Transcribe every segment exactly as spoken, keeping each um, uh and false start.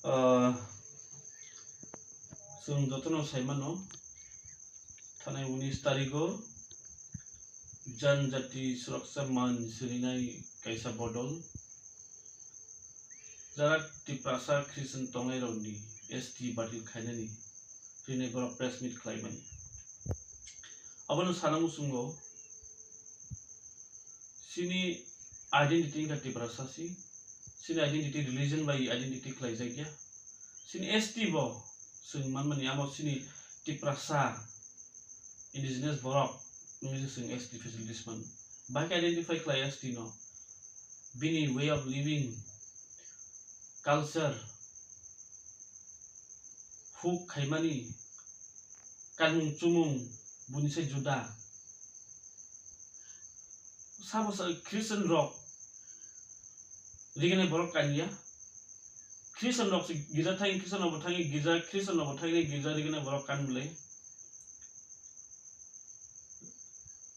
Ah, chwng jotono sai mano, thanai unis tarigo Janjati Suraksha Manch rinai kaisa bodol, jara Tiprasa Christian tongnai rokni S T batil khainani rinai borok press meet khlaimani. Abono sana muchungo, chini identity wngkha Tiprasa si, chini identity religion bai identity khlaijak ya. Chini S T bo chwng manmani, amo chini Tiprasa indigenous borok wngwi se chwng S T facilities mano. Bahai khe identify khlai S T no, bini way of living, culture, huk khaimani, kanmung chumung buni se juda. Sabo sa Christian rok rigene borok kanya. Christian rok se girja thang, Christian rok bo thang, girja, Christian rok bo thang, girja rigene borok kan bwle.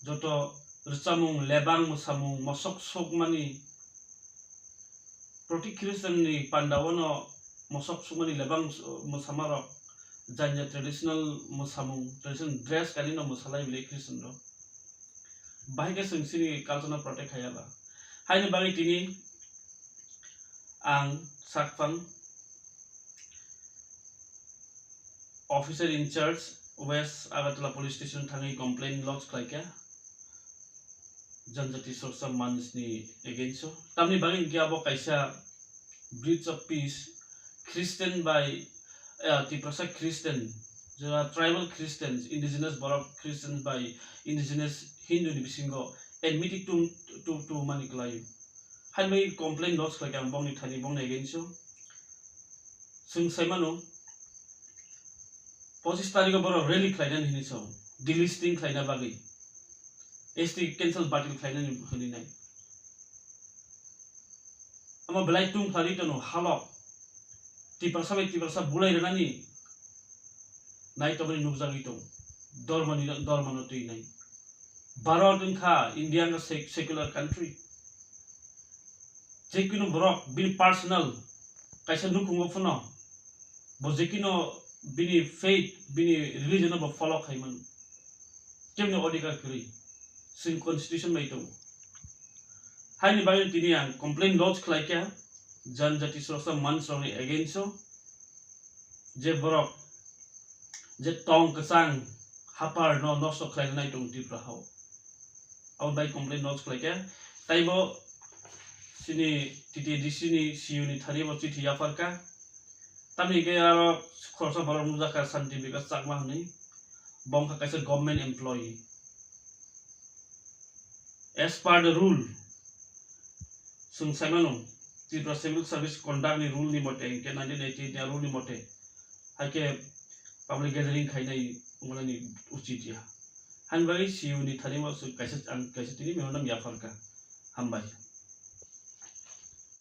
Joto rwchapmung, lebang mwsamung, mosok sokmani, proti Christian ni panda o no mosok sokmani lebang mwsamarok, janya traditional mwsamung, traditional dress kanwi no mwsalai bwle Christian rok. Bahai khe chwng chini culture no protect khaiya ba. Haini bagwi tini ang sakphang officer in charge West Agartala Police Station thangwi complaint lodge khlaikha Janjati Suraksha Manch ni against o. Tamni bagwi hinkhe abo kaisa breach of peace, Christian bai, eh, Tiprasa Christian, jora tribal Christians, indigenous borok Christians bai indigenous Hindu ni bisingo enmity tung, tung, tungmani kwlaio. Haini bagwi complaint lodge khlaikha ang bongni thani, bongni against o. Chwng sai mano, pochis tarikh o borok rally khlainani hinwi chwng delisting khlaina bagwi, S T cancel batil khlainani hinwi nai. Omo belai tungphari tono halok, Tiprasa bai Tiprasa bulai rwnani nai tongmani nukjagwi tong, dormoni, dormano twi nai. Bharat wngkha, India wngkha sec-, secular country. Jekunu borok bini personal kaisa nukhungo phano bo jekino bini faith, bini religion no bo follow khaimano. Kemni odhikar kwrwi, chwng constitution bai tongo. Haini bagwi tini ang complaint lodge khlaikha Janjati Suraksha Manch rokni against o, je borok je tong kwchang hapar no nosto khlaina nai tongo Tripura hao. Abo bai complaint lodge khlaikha. Taibo chini T T A D C ni C E O ni thani bo chithi yapharkha. Tamni hwnkhe aro khoroksa borok nukjakha Santi Bikash Chakma hwnwi. Bo wngkha kaisa government employee. As per the rule, chwng sai mano, Tripura Civil Service Conduct ni rule ni mote, hwnkhe nineteen eighty-eight ni rule ni mote, hai khe public gathering khainai wngnani uchit ya. Haini bagwi C E O ni thani bo kaisa, ang kaisa tini memorandum yapharkha. Hambai.